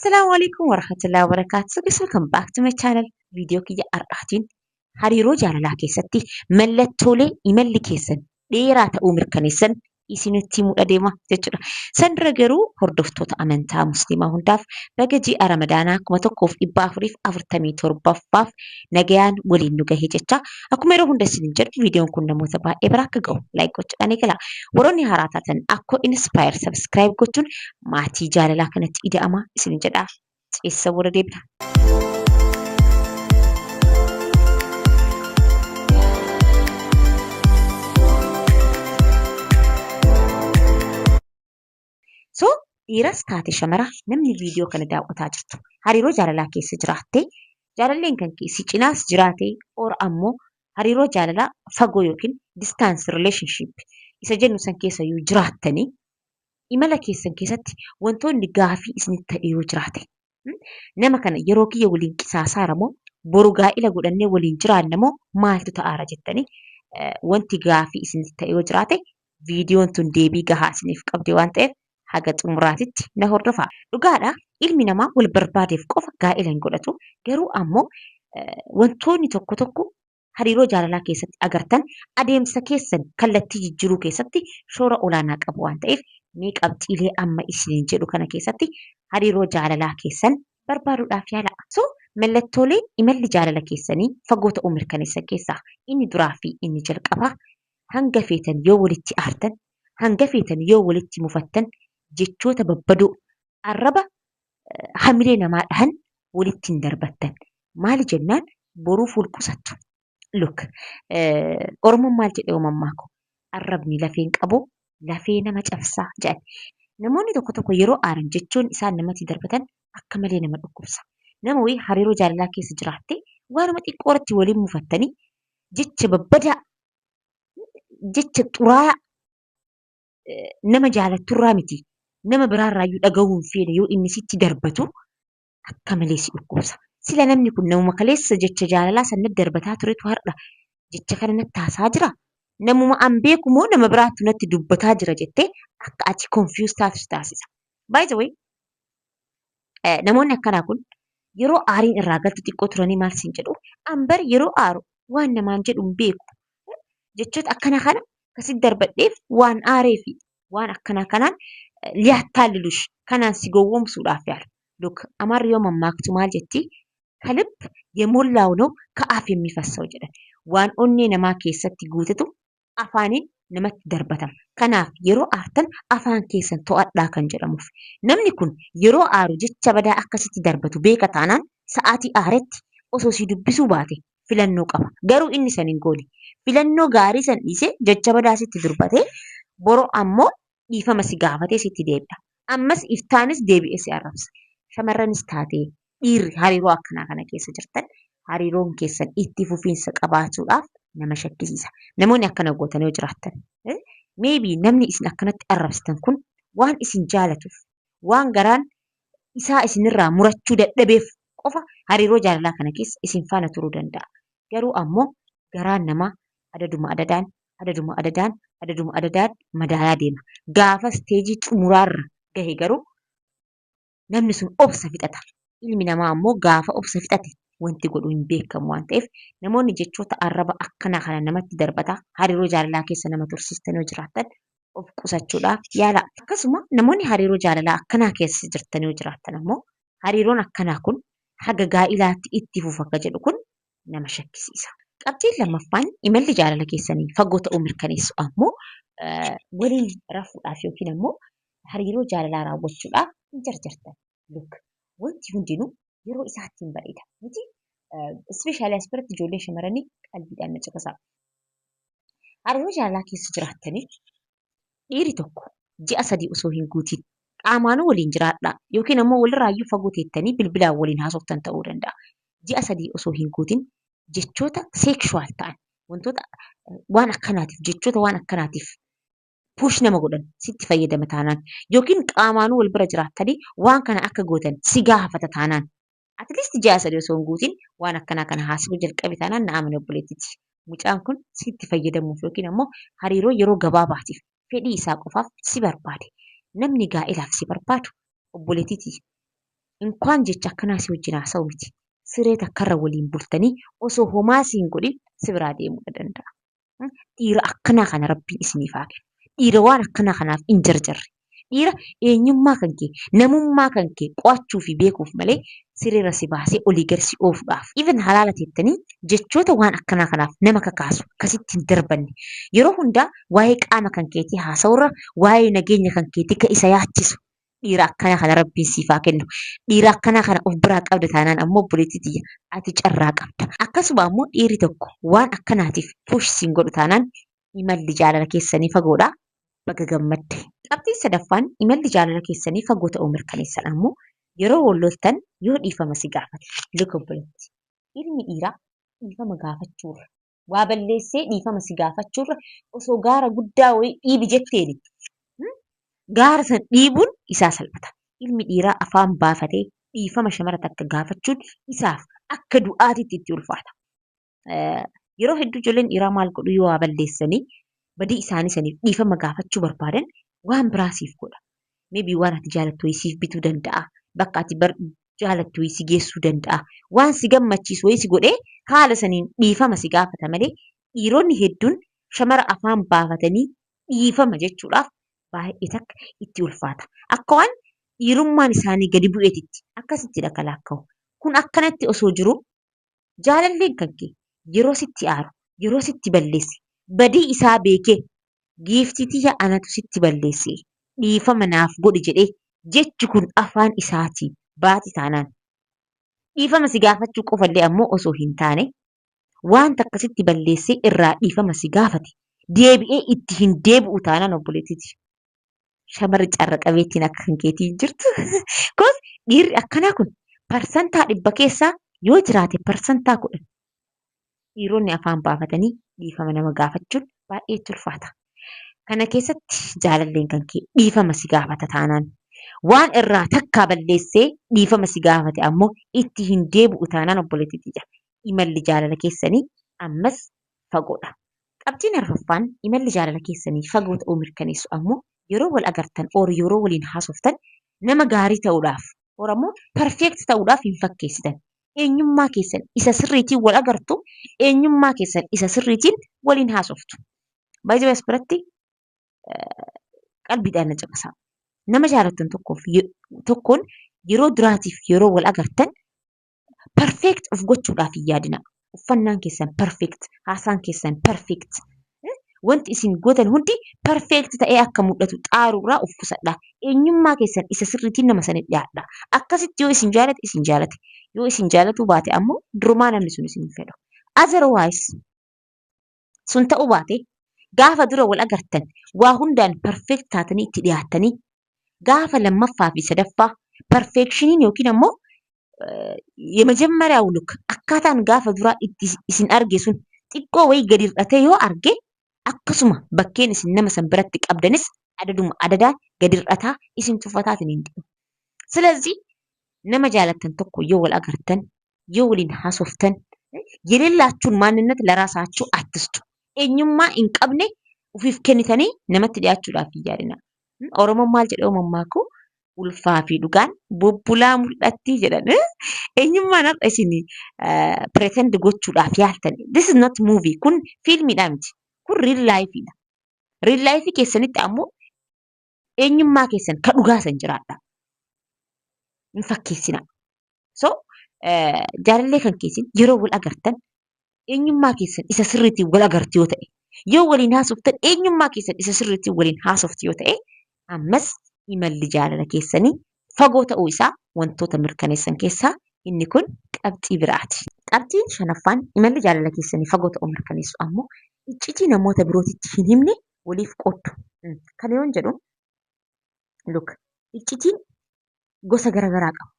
Assalaamu alaikum warahmatullahi wabarakatuh. So guys, welcome back to my channel. Viidiyoo kiyya har'aatiin hariiroo jaalalaa keessatti mallattoolee imalli keessan dheeraa ta'uu mirkaneessan isinitti himuudha deema jechuudha. San dura garuu hordoftoota amantaa musliimaa hundaaf baga ji'a Ramadaanaa 1447ffaaf nagayaan waliin nu gahe jecha akkuma yeroo hunda isinin jedhu viidiyoon kun namoota baay'ee bira akka gahu like gochuudhaan eegala. Warroonni haaraa taatan Akkoo Inspire subscribe gochuun maatii jaalalaa kanatti ida'amaa isinin jedha. Ceessa booda deebina. So dhiiras taate shamara namni viidiyoo kana daawwataa jirtu hariiroo jaalalaa keessa jiraattee jaalalleen kan kee si cinaas jiraate or ammoo hariiroo jaalalaa fagoo yookiin distance relationship isa jennu san keessa yoo jiraattanii imala keessan keessatti wantoonni gaafii isinitti ta'e yoo jiraate nama kana yeroo kiyya waliin qisaasaara moo boru gaa'ila godhannee waliin jiraanna moo maaltu ta'aara jettanii wanti gaafii isinitti ta'e yoo jiraate viidiyoon tun deebii gahaa isiniif qabdi waan ta'eef haga xumuraatitti na hordofaa. Dhugaadha ilmi namaa wal barbaadeef qofa gaa'ila hin godhatu garuu ammoo wantoonni tokko tokko hariiroo jaalalaa keessatti agartan adeemsa keessan kallattii jijjiiruu keessatti shoora olaanaa qabu waan ta'eef mee qabxiilee amma isiniin jedhu kana keessatti hariiroo jaalalaa keessan barbaaduudhaaf yaalaa. So mallattoolee imalli jaalala keessanii fagoo ta'uu mirkaneessan keessaa inni duraa fi inni jalqabaa hanga feetan yoo walitti aartan, hanga feetan yoo walitti mufattan jechoota babbadoo arraba hamilee namaa dhahan walitti hin darbattan. Maali jennaan boruuf wal qusattu. Look, Oromoon maal jedhe yoo mammaaku? Arrabni lafee hin qabu, lafee nama cabsaa jedhan. Namoonni tokko tokko yeroo aaran jechoonni isaan namatti darbatan akka malee nama dhukkubsa. Nama wayii hariiroo jaalalaa keessa jiraattee waanuma xiqqoo irratti waliin mufattanii jecha babbadaa, jecha xuraa'aa nama jaalatturraa miti nama biraarraayyuu dhagahuu hin feene yoo inni sitti darbatu akka malee si dhukkubsa. Sila namni kun namuma kaleessa jecha jaalalaa san natti darbataa turetu har'a jecha kana natti haasaa jira? Namuma an beeku moo nama biraattu natti dubbataa jira jettee akka ati confuse taatu si taasisa. By the way, namoonni akkanaa kun yeroo aariin irraa galtu xiqqoo turanii maal siin jedhu an bar yeroo aaru waan namaan jedhu hin beeku. Jechoota akkana kana akkasitti darbadheef waan aareefi waan akkanaa kanaan liyaattaallilush kanaan si gowwoomsuudhaaf yaalu. Look, Amaarri yoo mammaaktu maal jetti? ከልብ የሞላው ነው ከአፍ የሚፈሰው jedhan. Waan onnee namaa keessatti guutetu afaaniin namatti darbatama. Kanaaf yeroo aartan afaan keessan to'adhaa kan jedhamuuf. Namni kun yeroo aaru jecha badaa akka sitti darbatu beeka taanaan sa'aatii aaretti osoo si dubbisuu baate filannoo qaba. Garuu inni san hin goone. Filannoo gaarii san dhiisee jecha badaa sitti durbatee boru ammoo dhiifama si gaafatee sitti deebi'a. Ammas iftaanis deebi'ee si arrabsa. Shamarranis taatee dhiirri hariiroo akkanaa kana keessa jirtan hariiroon keessan itti fufiinsa qabaachuudhaaf nama shakkisiisa. Namoonni akkana gootan yoo jiraattan maybe namni isin akkanatti arrabsitan kun waan isin jaalatuuf waan garaan isaa isinirraa murachuu dadhabeef qofa hariiroo jaalalaa kana keessa isin faana turuu danda'a. Garuu ammoo garaan namaa adaduma adadaan, adaduma adadaan, adaduma adadaan madaayaa deema. Gaafa isteejii xumuraarra gahe garuu namni sun obsa fixata. Ilmi namaa ammoo gaafa obsa fixate wanti godhu hin beekamu waan ta'eef namoonni jechoota arraba akkanaa kana namatti darbataa hariiroo jaalalaa keessa nama tursiistan yoo jiraattan of qusachuudhaaf yaalaa. Akkasuma namoonni hariiroo jaalalaa akkanaa keessa jirtan yoo jiraattan ammoo hariiroon akkanaa kun haga gaa'ilaatti itti fufa ka jedhu kun nama shakkisiisa. Qabxiin lammaffaan imalli jaalala keessanii fagoo ta'uu mirkaneessu ammoo waliin rafuudhaaf yookiin ammoo hariiroo jaalalaa raawwachuudhaaf hin jarjartan. Look, wanti hundinuu yeroo isaatti hin bareeda. Miti especially as biratti ijoollee shamarranii qalbiidhaan na caqasaa. Hariiroo jaalalaa keessa jiraattanii dhiirri tokko ji'a 3 osoo hin guutin qaamaanuu waliin jiraadhaa yookiin ammoo walirraayyuu fagoo teettanii bilbilaan waliin haasoftan ta'uu danda'a. Ji'a 3 osoo hin guutin jechoota sexual ta'an wantoota waan akkanaatiif jechoota waan akkanaatiif push nama godhan sitti fayyadama taanaan yookiin qaamaanuu wal bira jiraattanii waan kana akka gootan si gaafata taanaan at least ji'a 3 osoo hin guutin waan akkanaa kana haasa'uu jalqabe taanaan na amani obboleettiti. Mucaan kun sitti fayyadamuuf yookiin ammoo hariiroo yeroo gabaabaatiif fedhii isaa qofaaf si barbaade. Namni gaa'ilaaf si barbaadu obboleettiti. Inkwaan jecha akkanaa si wajjin haasa'u miti. Siree takkarra waliin bultanii osoo homaa si hin godhin si biraa deemuudha danda'a. Dhiira akkanaa kana Rabbiin isiniif haa kennu. Dhiira waan akkanaa kanaaf hin jarjarre. Dhiira eenyummaa kan kee, namummaa kan kee qo'achuu fi beekuuf malee sireerra si baasee olii gad si oofuudhaaf. Even halaala teettanii jechoota waan akkanaa kanaaf nama kakaasu akkasitti hin darbanne. Yeroo hundaa waa'ee qaama kan keetii haasa'urra waa'ee nageenya kan keetii ka isa yaachisu dhiira akkanaa kana Rabbiin siif haa kennu. Dhiira akkanaa kana of biraa qabda taanaan ammoo obboleettii tiyya ati carraa qabda. Akkasuma ammoo dhiirri tokko waan akkanaatiif push siin godhu taanaan imalli jaalala keessanii fagoodha. Baga gammadde. Qabxiin sadaffaan imalli jaalala keessanii fagoo ta'uu mirkaneessan ammoo yeroo wal loltan yoo dhiifama si gaafate. Look obboleetti. Ilmi dhiiraa dhiifama gaafachuurra waa balleessee dhiifama si gaafachuurra osoo gaara guddaa wayii dhiibi jetteeni gaara san dhiibuun isaa salphata. Ilmi dhiiraa afaan baafatee dhiifama shamara takka gaafachuun isaaf akka du'aatitti itti ulfaata. Yeroo hedduu ijoolleen dhiiraa maal godhu yoo waa balleessanii badii isaanii saniif dhiifama gaafachuu barbaadan waan biraa siif godha. Maybe waan ati jaalattu wayii siif bituu danda'a. Bakka ati jaalattu wayii si geessuu danda'a. Waan si gammachiisu wayii si godhee haala saniin dhiifama si gaafata malee dhiironni hedduun shamara afaan baafatanii dhiifama jechuudhaaf baay'ee takka itti ulfaata. Akka waan dhiirummaan isaanii gadi bu'eetitti akkasittidha kan laakkawu. Kun akkanatti osoo jiruu jaalalleen kan kee yeroo sitti aaru, yeroo sitti balleesse, badii isaa beekee giiftii tiyya anatu sitti balleesse dhiifama naaf godhi jedhee jechi kun afaan isaatii baati taanaan dhiifama si gaafachuu qofallee ammoo osoo hin taane waan takka sitti balleessee irraa dhiifama si gaafate deebi'ee itti hin deebi'u taanaan obboleettiiti. Shamarri carra qabeettiin akka kan keetii hin jirtu. Koos dhiirri akkanaa kun 100% keessaa yoo jiraate 10%. Dhiironni afaan baafatanii dhiifama nama gaafachuun baay'ee itti ulfaata. Kana keessatti jaalalleen kan kee dhiifama si gaafata taanaan waan irraa takkaa balleessee dhiifama si gaafate ammoo itti hin deebi'u taanaan obboleettii tiyya imalli jaalala keessanii ammas fagoodha. Qabxiin arfaffaan imalli jaalala keessanii fagoo ta'uu mirkaneessu ammoo yeroo wal agartan or yeroo waliin haasoftan nama gaarii ta'uudhaaf or ammoo perfect ta'uudhaaf hin fakkeessitan. Eenyummaa keessan isa sirriitiin wal agartu, eenyummaa keessan isa sirriitiin waliin haasoftu. By the way, as biratti qalbiidhaan na caqasaa. Nama jaalattan tokkoof tokkoon yeroo duraatiif yeroo wal agartan perfect of gochuudhaaf hin yaadina. Uffannaan keessan perfect, haasaan keessan perfect, wanti isin gootan hundi perfect ta'ee akka mul'atu xaaruurraa of qusadha. Eenyummaa keessan isa sirriitiin nama sanitti dhiyaadha. Akkasitti yoo isin jaalate isin jaalate. Yoo isin jaalatuu baate ammoo durumaa namni sun isin hin fedhu. Otherwise sun ta'uu baate gaafa dura wal agartan waa hundaan perfect taatanii itti dhiyaattanii gaafa lammaffaa fi sadaffaa perfectioniin yookiin ammoo የመጀመሪያው look akkaataan gaafa duraa itti isin arge sun xiqqoo wayii gadi hir'atee yoo arge akkasuma bakkeen isin nama san biratti qabdanis adaduma adadaan gadi hir'ataa isin tuffataatiin hin deemu. ስለዚህ nama jaalattan tokko yoo wal agartan yoo waliin haasoftan የሌላችሁን ማንነት ለራሳችሁ አትስጡ። Eenyummaa hin qabne ofiif kennitanii namatti dhiyaachuudhaaf hin yaadina. Oromoon maal jedhee mammaaku ulfaa fi dhugaan bubbulaa mul'atti jedhan. Eenyummaan har'a isin pretend gochuudhaaf yaaltan. This is not movie. Kun fiilmiidha miti. Kun real life dha. Real life keessanitti ammoo eenyummaa keessan ka dhugaa san jiraadha. Hin fakkeessina. So jaalallee kan keessan yeroo wal agartan eenyummaa keessan isa sirriitiin wal agartu yoo ta'e, yoo waliin haasoftan eenyummaa keessan isa sirriitiin waliin haasoftu yoo ta'e, ammas imalli jaalala keessanii fagoo ta'uu isaa wantoota mirkaneessan keessaa inni kun qabxii biraati. Qabxiin shanaffaan imalli jaalala keessanii fagoo ta'uu mirkaneessu ammoo iccitii namoota birootitti hin himne waliif qooddu. Kana yoon jedhu, look, iccitiin gosa garaagaraa qaba.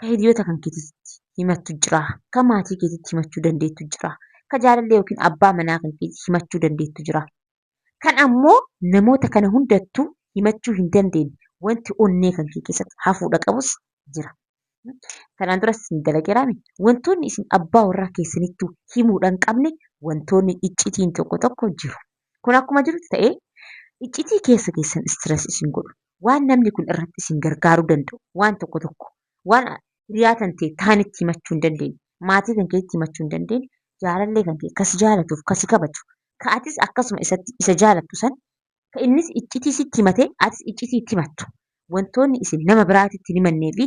Ka hiriyoota kan keetitti himattu jira. Ka maatii keetitti himachuu dandeettu jira. Ka jaalallee yookiin abbaa manaa kan keetitti himachuu dandeettu jira. Kan ammoo namoota kana hundattuu himachuu hin dandeenye wanti onnee kan kee keessatti hafuudha qabus jira. Kanaan duras isin dalageeraame wantoonni isin abbaa warraa keessanittuu himuudha hin qabne wantoonni iccitiin tokko tokko jiru. Kun akkuma jirutti ta'ee iccitii keessa keessan stress isin godhu waan namni kun irratti isin gargaaruu danda'u waan tokko tokko Waan hiriyaa tantee taanitti himachuu hin dandeenye, maatii kan keetti himachuu hin dandeenye, jaalallee kan kee ka si jaalatuuf ka si kabaju, ka atis akkasuma isatti isa jaalattu san, ka innis iccitii sitti himatee atis iccitii itti himattu. Wantoonni isin nama biraatitti hin himannee fi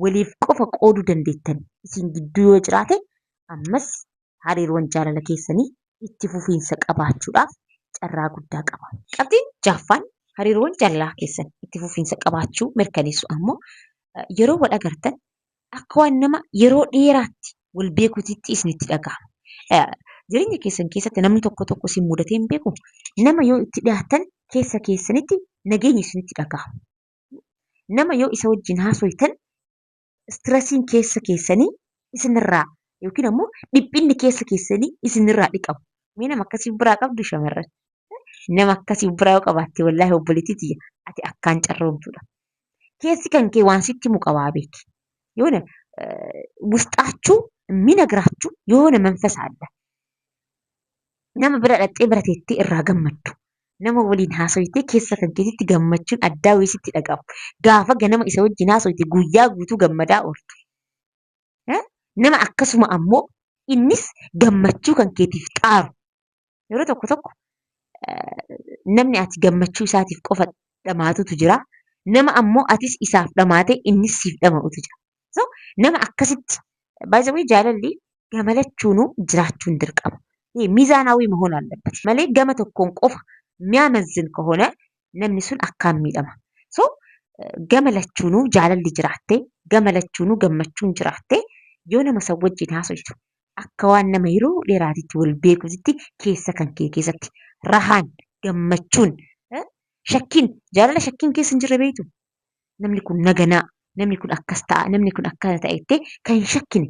waliif qofa qooduu dandeettan isin gidduu yoo jiraate, ammas hariiroon jaalala keessanii itti fufiinsa qabaachuudhaaf carraa guddaa qaba. Qabxiin jaaffaan hariiroon jaalalaa keessan itti fufiinsa qabaachuu mirkaneessu ammoo, yeroo wal agartan akka waan nama yeroo dheeraatti wal beekuutitti isinitti dhagahama. Jireenya keessan keessatti namni tokko tokko isin mudatee hin beeku. Nama yoo itti dhiyaattan keessa keessanitti nageenyi isinitti dhagahama. Nama yoo isa wajjin haasoytan stressiin keessa keessanii isinirraa yookiin ammoo dhiphinni keessa keessanii isinirraa dhiqamu. Mee nama akkasii biraa qabdu, shamarran? Nama akkasii biraa yoo qabaatte, wallaahi obboleettii tiyya, ati akkaan carroomtuudha. Keessi kan kee waan sitti himu qabaa beeki. የሆነ ውስጣችሁ የሚነግራችሁ የሆነ መንፈስ አለ። Nama bira dhaqxee bira teettee irraa gammaddu. Nama waliin haasoytee keessa kan keetitti gammachuun addaa wayii sitti dhaga'amu. Gaafa ganama isa wajjin haasoyte guyyaa guutuu gammadaa ooltu. Nama akkasuma ammoo innis gammachuu kan keetiif xaaru. Yeroo tokko tokko namni ati gammachuu isaatiif qofa dhamaatutu jira. Nama ammoo atis isaaf dhamaatee innis siif dhama'utu jira. So nama akkasitti, by the way, jaalalli gama lachuunuu jiraachuun dirqama. ሚዛናዊ መሆን አለበት malee gama tokkoon qofa የሚያመዝን ከሆነ namni sun akkaan miidhama. So gama lachuunuu jaalalli jiraattee, gama lachuunuu gammachuun jiraattee, yoo nama san wajjin haasoytu akka waan nama yeroo dheeraatitti wal beekuutitti keessa kan kee keessatti rahaan, gammachuun, shakkiin, jaalala shakkiin keessa hin jirre beektu. Namni kun naganaa, namni kun akkas ta'a, namni kun akkana ta'a jettee kan hin shakkine,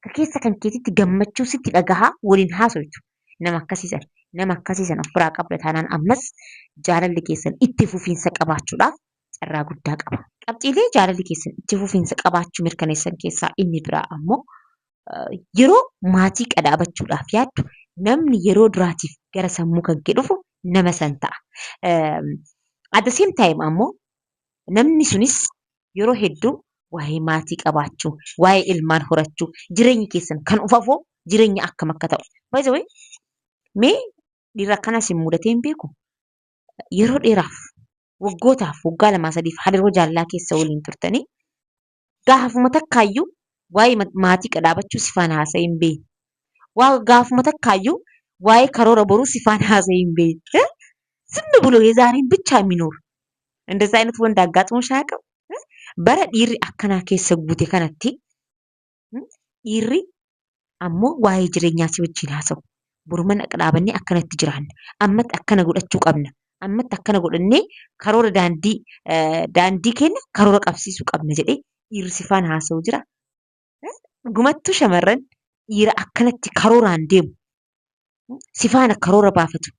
ka keessa kan keetitti gammachuu sitti dhagahaa waliin haasoytu. Nama akkasiisan of biraa qabda taanaan, ammas jaalalli keessan itti fufiinsa qabaachuudhaaf carraa guddaa qaba. Qabxiilee jaalalli keessan itti fufiinsa qabaachuu mirkaneessan keessaa inni biraa ammoo, yeroo maatii qadaabachuudhaaf yaaddu namni yeroo duraatiif gara sammuu kan kee dhufu nama san ta'a. At the same time ammoo namni sunis yeroo hedduu waa'ee maatii qabaachuu, waa'ee ilmaan horachuu, jireenyi keessan kan ufafoo jireenya akkam akka ta'u. By the way, mee dhiira akkanas hin mudatee hin beeku? Yeroo dheeraaf, waggootaaf, waggaa 2 sadiif hariiroo jaalalaa keessa waliin turtanii, gaafuma takkaayyuu waa'ee maatii qadaabachuu si faana haasa'ee hin beekne. Waa gaafuma takkaayyuu waa'ee karoora boruu si faana haasa'ee hin beekne. ዝም ብሎ የዛሬን ብቻ የሚኖር እንደዛ አይነት ወንድ አጋጥሞሽ አያውቅም? Bara dhiirri akkanaa keessa guute kanatti dhiirri ammoo waa'ee jireenyaa si wajjin haasa'u. Boru mana dhaabannee akkanatti jiraanna. Ammatti akkana godhachuu qabna. Ammatti akkana godhannee karoora daandii keenya karoora qabsiisuu qabna jedhee dhiirri si faana haasa'u jira. Dhugumattuu shamarran, dhiira akkanatti karooraan deemu, si faana karoora baafatu,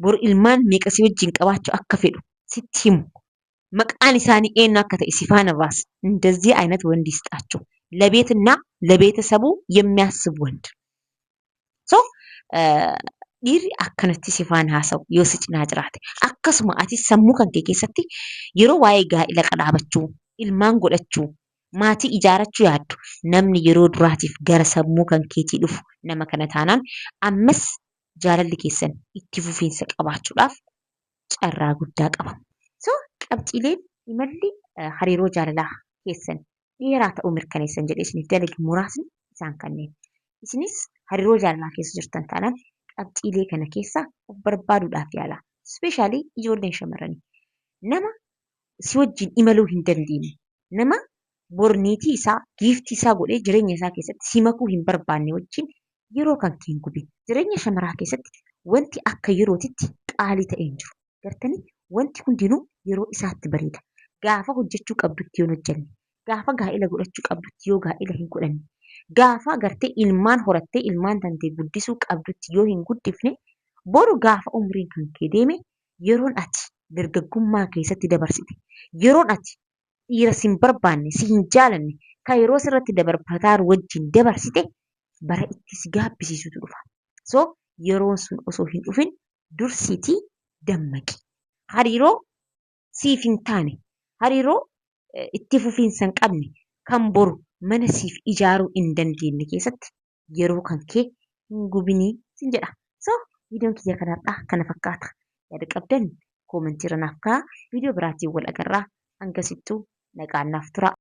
boru ilmaan meeqa si wajjin qabaachuu akka fedhu sitti himu, maqaan isaanii eenyu akka ta'e si faana baasu. እንደዚህ አይነት ወንድ ይስጣችሁ። ለቤትና ለቤተሰቡ የሚያስብ ወንድ። So dhiirri akkanatti si faana haasa'u yoo si cinaa jiraate, akkasuma atis sammuu kan kee keessatti yeroo waa'ee gaa'ila qadhaabachuu, ilmaan godhachuu, maatii ijaarachuu yaaddu, namni yeroo duraatiif gara sammuu kan keetii dhufu nama kana taanaan, ammas jaalalli keessan itti fufiinsa qabaachuudhaaf carraa guddaa qaba. So qabxiileen imalli hariiroo jaalalaa keessan dheeraa ta'uu mirkaneessan jedhee isiniif dalage muraasni isaan kanneen. Isinis hariiroo jaalalaa keessa jirtan taanaan qabxiilee kana keessaa of barbaaduudhaaf yaalaa. Especially ijoolleen shamarranii. Nama si wajjin imaluu hin dandeenye, nama bor niitii isaa, giiftii isaa godhee jireenya isaa keessatti si makuu hin barbaanne wajjin yeroo kan kee hin gubin. Jireenya shamaraa keessatti wanti akka yerootitti qaalii ta'e hin jiru. Gartanii, wanti hundinuu yeroo isaatti bareeda. Gaafa hojjechuu qabdutti yoo hin hojjenne, gaafa gaa'ela godhachuu qabdutti yoo gaa'ela hin godhanne, gaafa gartee ilmaan horattee ilmaan tantee guddisuu qabdutti yoo hin guddifne, boru gaafa umriin kan kee deeme, yeroon ati dargaggummaa keessatti dabarsite, yeroon ati dhiira si hin barbaanne, si hin jaalanne, kan yeroo sirratti dabarfataa wajjin dabarsite bara itti si gaabbisiisutu dhufa. So yeroon sun osoo hin dhufin dursiitii dammaqi. Hariiroo siif hin taane, hariiroo itti fufiinsa hin qabne, Kan boru mana siif ijaaruu hin dandeenye keessatti yeroo kan kee hin gubinii sin jedha. So viidiyoon kiyya kan har'aa kana fakkaata. Yaada qabdan koomentii irra naaf kaa'aa. Viidiyoo biraatiin wal agarraa. Hangasittuu nagaan naaf turaa.